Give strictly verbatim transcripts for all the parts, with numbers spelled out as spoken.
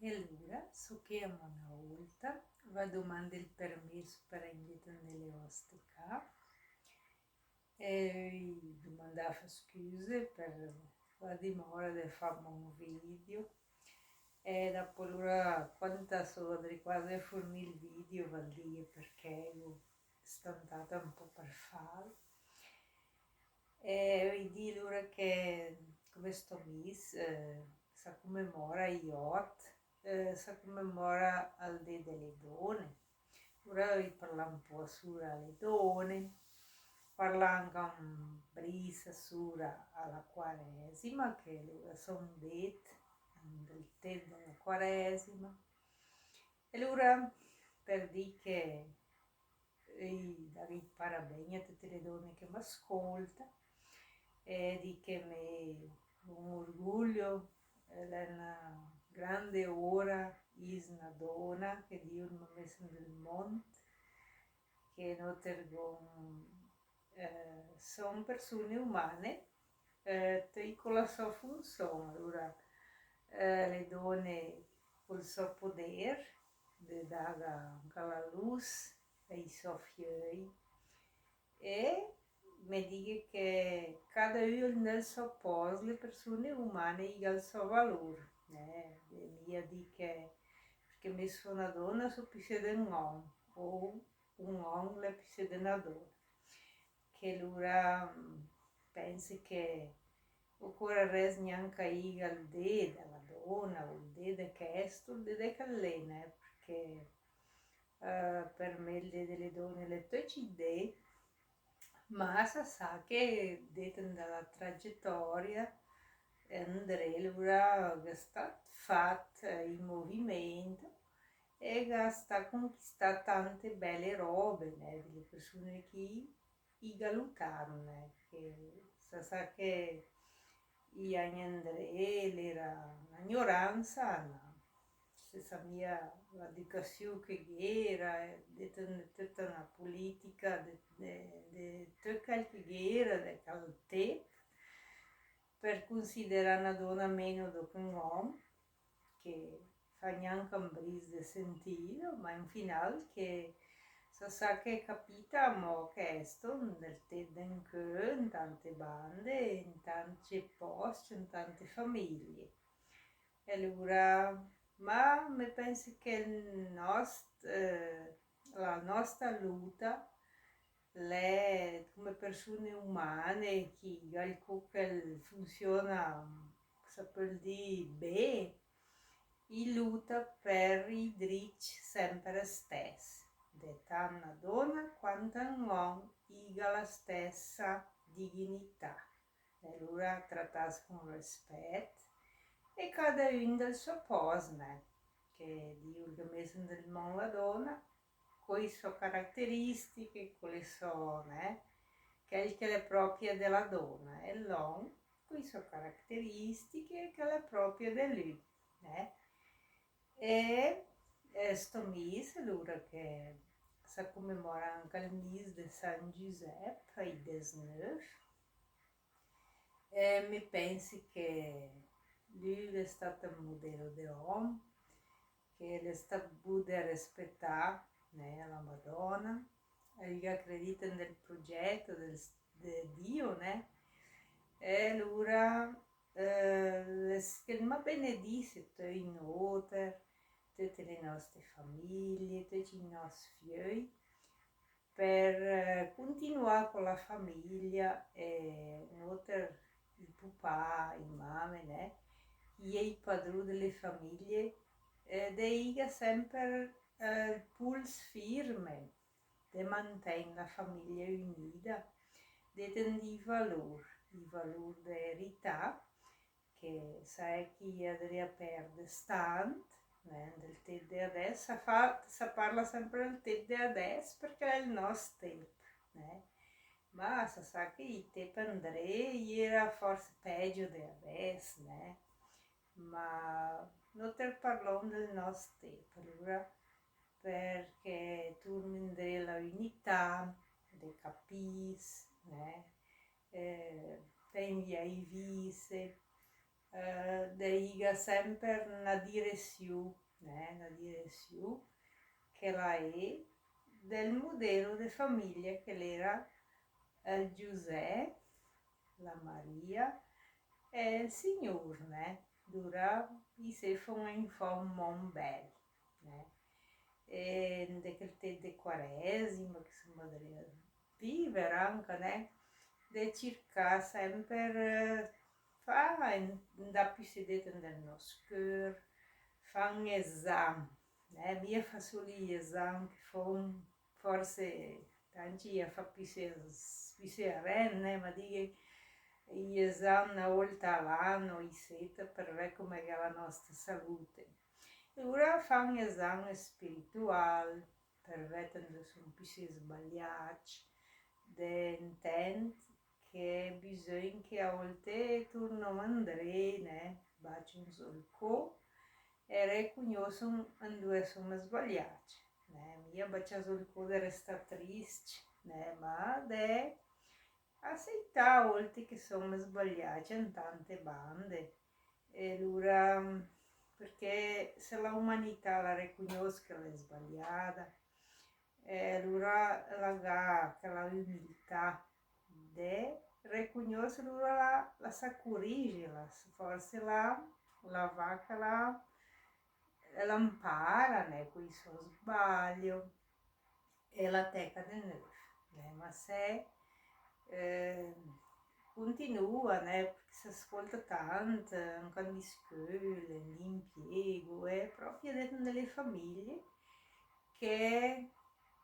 E alura, só ché amò öna ólta, va domandà ol permèss per indà in de le òste cà. E i domandàa scüse per la dimora de fà amò ü video. E dopo alura, quando só dré quase a furnì ol video, va dì perché gh'ó stantada ü pó per fàl. E öi dì alura che, come sto mis, eh, sa comemora i òt, eh, sa comemora ol dé de le dòne. Alura öi parlà ü pó sura le dòne, parlà anca ü bris sura a la quarèsima, che alura só dét, del tép de la quarèsima. E alura, per dì che i dà i parabéns a töte le dòne che m'ascólta, e dì che me gh'ó ü orgulio, eh, l'è öna grande ònra ès öna dòna che Dio m'à mès in del mónd, che nóter gh'óm, eh, sóm persune umane, eh, töi co la sò funsiù, alura, eh, le dòne col sò podér de dà anca la lus ai sò fiöi. E me dighe che cada ü in del sò pòst, le persune umane i gh'à ol sò valur, eh, e mia dì che, perché me só öna dòna, só püssé de ün òm, o ün òm l'è püssé de öna dòna. Che alura, mm, pènse che ocórarès gnanca ìga ol dé de la dòna, o ol dé de chèsto, o ol dé de chèl lé, né, perché, eh, per me ol dé de le dòne l'è töcc i dé, ma sa sa che dét in de la tragetòria, eh, indré alura gh'è stat fat, eh, i movimènt, e gh'à stat conquistà tante bèle ròbe, né, de le persune che i gh'à lutàt, né, che sa sa che i agn indré l'era öna gnoransa, na, se sa mia l'educassiù che gh'era, eh, dét in töta öna polìtica de, de, de töt chèl che gh'era de chèl tép, per considerà öna dòna meno dò che ün òm, che fa gnanca ü bris de sentìlo, ma in final che sa sa che capita amò chèsto, in del tép d'incö, in tante bande, in tance pòst, in tante famìlie. E alura, ma me pènse che ol nòst, eh, la nòsta luta l'è come persune umane, chi, alcù che funsiona, sa pöl dì, bé, i luta per i dritg semper stèss, de tant öna dòna quant ün òm i gh'à la stèssa dignità. E alura tratàs con rispèt, e cada ü in del sò pòst, né, che Dio l'à mès in del mónd la dòna, coi sò caraterìstiche, co le sò, né, chèl che l'è pròpe de la dòna, e l'òm, coi sò caraterìstiche, che l'è pròpe de lü, né. E, e sto mis, alura, che sa comemora anca ol mis de San Giüsèp, ai desnöv, e me pènse che lü l'è stat ü modelo de òm, che l'è stat bu de rispetà, né, la Madòna, e i gh'à credìt in del progèt del, de Dio, né, e alura, eh, l'è s-, che 'l ma benedìs töi nóter, töte le nòste famìlie, töcc i nòs fiöi, per, eh, continuà co la famìlia, e nóter, i pupà, i mame, né, i è i padrù de le famìlie, eh, de ìga semper, eh, ol puls firme, de mantègn la famìlia ünida, de tègn i valur, i valur de erità, che sa è che i è dré a pèrdes tant, né, del tép de adès, sa fa, sa parla semper del tép de adès, perché l'è ol nòst tép, né? Ma sa sa che i tép indré i era forse pègio de adès, né? Ma nóter parlóm del nòst tép, alura, perché turna indré la ünità, de capìs, né? Eh, tègn vià i vise, eh, de iga semper na diresiù, né, na diresiù che la è del modelo de famiglia che l'era el Giusè, la Maria e el Signur, né? Alura i se fon en fò un mon bel, né? E de chel tép de Quaresima che som dré a viver anca, né? De circà semper, eh, fà en-, andà püsé det en del nòs cör, fà un esam, né? Mia fà sö i esam che fon forse tanti i a fà püsé, püsé a rènt, né? Ma dighe, i esam na olta a l'ano, i seta, per vèd come che l'è la nòsta salute. E alura fà un esam spiritual, per vèd se som püsé sbagliàcc, de intènd che bisògn che a olte turnom andré, né, baciom sö el có e recugnòsom andóe som sbagliàcc, né, mia bacià sö el có de restà trist, né, ma de aseità a olte che som sbagliàcc en tante bande. E alura, perché se la umanità la recugnòs che l'è sbagliada, e alura la gh'à chela umiltà de recugnòs, alura la, la sa curigi, la s-, forse la, la va che la, la 'mpara, né, coi sò sbaglio, e la teca de növ, né, ma se, eh, continua, né, perché se ascolta tant, anca in scöla, in impiego, e proprio dét de le famiglie, che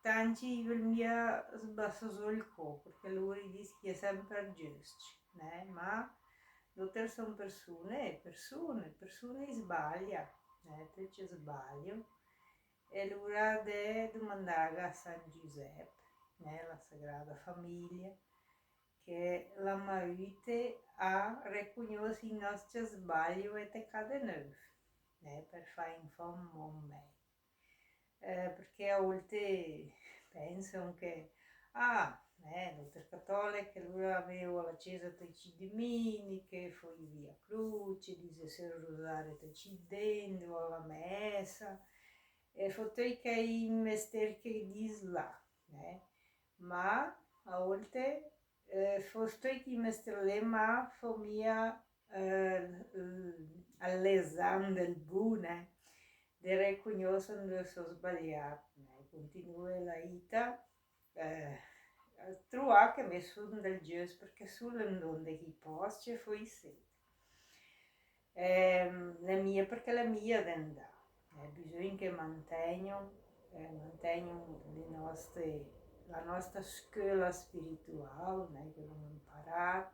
tanti i völ mia sbassà sö el có, perché lur i dis che i è semper giöst, né? Ma nóter som persune, persune, persune i sbaglia, né? Töcc i sbaglio. E alura de domandà a San Giusep, né? La Sagrada Famiglia, che la m'aiüte a recugnòs i nòste sbaglio e tecà de növ, né? Per fà en fò un mon mèi. Eh, perché a olte pensom che, ah, eh, nóter catòlech, alura vèo a la cesa töcc i duminiche, fò i Via Cruce, dise sö el rosare töcc i dé, vó a la mèsa, e fò töcc chèi mestér che i dis là, eh. Ma a olte, eh, fò töcc chèi mestér lé, ma fò mia, eh, l-, l-, l'esam del bù, né, de recugnòs andóe só sbagliàt, né, continue la ita, eh, a troà che me son del giöst, perché sul andóe che i pòs, ce fò isé. Ehm, l'è mia, perché l'è mia de 'ndà. Eh, bisògn che mantègnom, eh, mantègnom le nòste, la nòsta scöla spiritual, né, che l'om 'mparàt,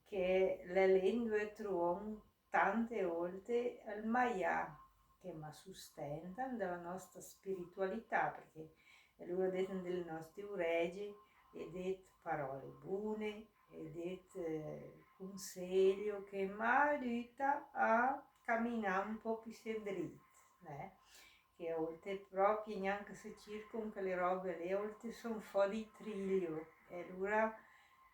che l'è lé 'ndóe troom tante olte el maià che ma sustenta de la nòsta spiritualità, perché l'è lura dét de le nòste orège e dét paròle bune, e dét, eh, conséglio che ma aiüta a caminà un pò püsé drit, né? Che a olte pròpe gnanca se circom chèle ròbe lé, a olte son fò di trilio, e alura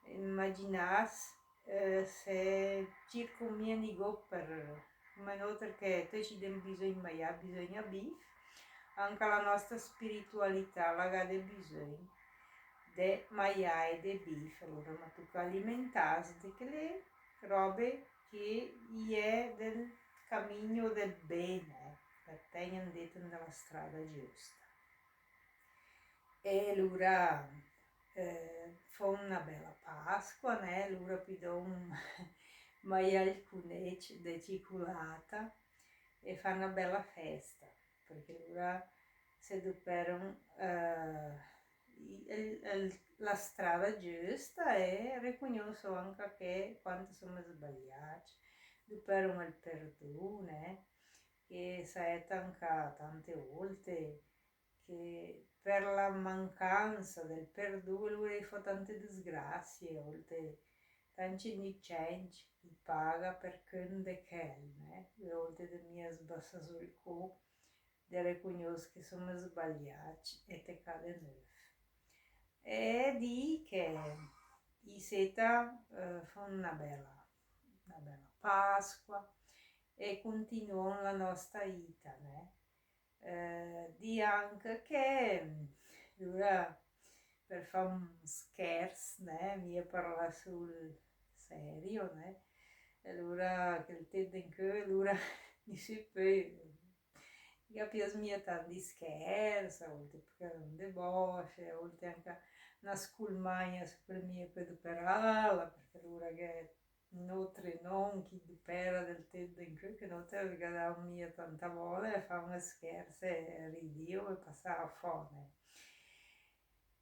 imaginàs, eh, se circom mia nigót per, come nóter che töcc i gh'óm bisògn maià, bisògn bìf, anca la nòsta spiritualità la gh'à de bisògn de maià e de bìf, alura ma tóca alimentàs de chèle ròbe che i è del camino del bene, per tègn dét de la strada giösta. E alura, eh, fóm na bèla Pasqua, né? Alura pödóm maià el cunècc de cicolata e fà na bèla fèsta, perché alura se dopèrom, eh, i-, el, el, la strada giösta e recugnòsom anca che quant som sbagliàcc, dopèrom el perdù, né? Che s'è anca tante olte che per la mancansa del perdù, alura i fò tante disgrasie, a olte tanti inocèncc i paga per cönt de chèl, né? A olte de mia sbassà sö el có, de recugnòs che som sbagliàcc e tecà de növ. E dì che isé, eh, fóm na bèla, na bèla Pasqua, e continuom la nòsta ita, né? Eh, dì anca che, mm, alura, per fà un schers, né, mia parlà sul serio, né? E alura, chèl tép de incö, alura, mi sö pö, i ga pias mia tant di schers, a volte perché un debòsc, a volte anca na sculmagna, sö per mia pö doperàla, perché alura che nóter non, chi dopera del tép de incö, che nóter ga dà mia tanta bòla, e fà un schers e ridì e pasà fò, né.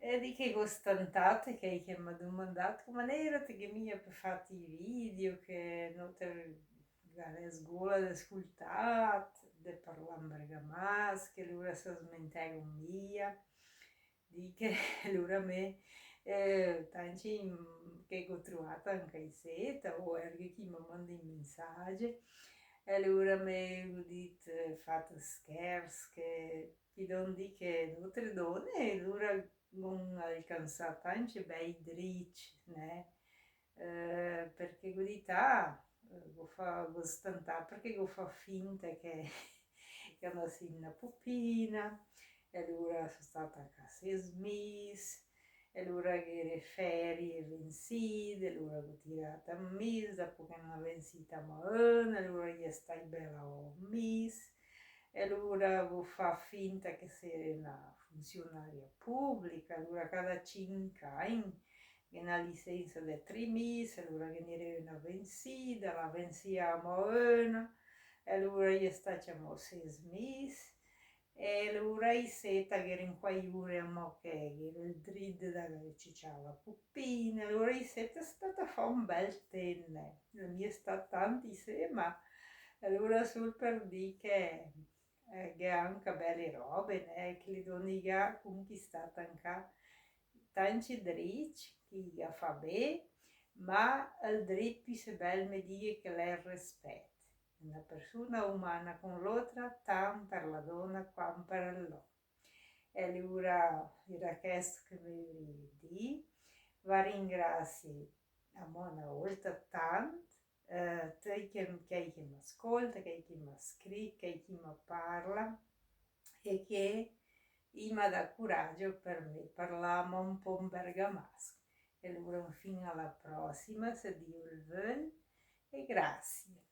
E dì che gh'ó stantat, che, che m'à domandàt: "Come n'éret che gh'è mia pö fà i video, che nóter gh'à sgóla de scoltàt, de parlà in bergamasch, che alura se smentèghen mia." Dì che alura me, eh, tanti, mm, che gh'ó troàt anca isé, o èrghe chi me manda i messagi, e alura me gh'ó dit, eh, fat schers, che, che dóm dì che nóter done, alura gh'óm alcansàt tanti bèi drécc, né? Eh, perché gh'ó dit, ah, gh'ó fà, gh'ó stantat, perché gh'ó fà finta che, che gh'ó nassìt na pupina, e alura só stat a cà sés mis, e alura gh'ére fèrie venside, e alura gh'ó tiràt ü mis, dapò che n'à vensìt amò öna, e alura i è stai bèla ü mis, e alura gh'ó fà finta che sére na funzionaria pùblica, alura cada cinch agn ghe n'à licensa de tri mis, alura ghe n'ére öna vensida, l'à vensìt amò öna, e alura i è stacc amò sés mis, e alura isé gh'ére inquai ure amò che gh'ére ol drit de ciucià la pupina, alura isé s'è stat a fà un bèl tép, né. L'è mia stat tant isé, ma alura sul per dì che eh, gh'è anca bèle robe, né, che le done i ga conquistàt anca tanti drécc, che i ga fà bé, ma ol drécc püsé bèl, me dighe, che l'è ol respèt. Una persona umana con l'ótra, tant per la dona quant per l'òm. E alura, era chèsto che me ürìe dì. Va ringrasie amò öna ólta tant, eh, töcc chèi che, chèi che m'ascolta, chèi che m'à scrit, chèi che me parla, e che i me dà curagio per me parlà amò un pó in bergamasch. E alura, fin a la pròssima, se Dio 'l völ, e grasie.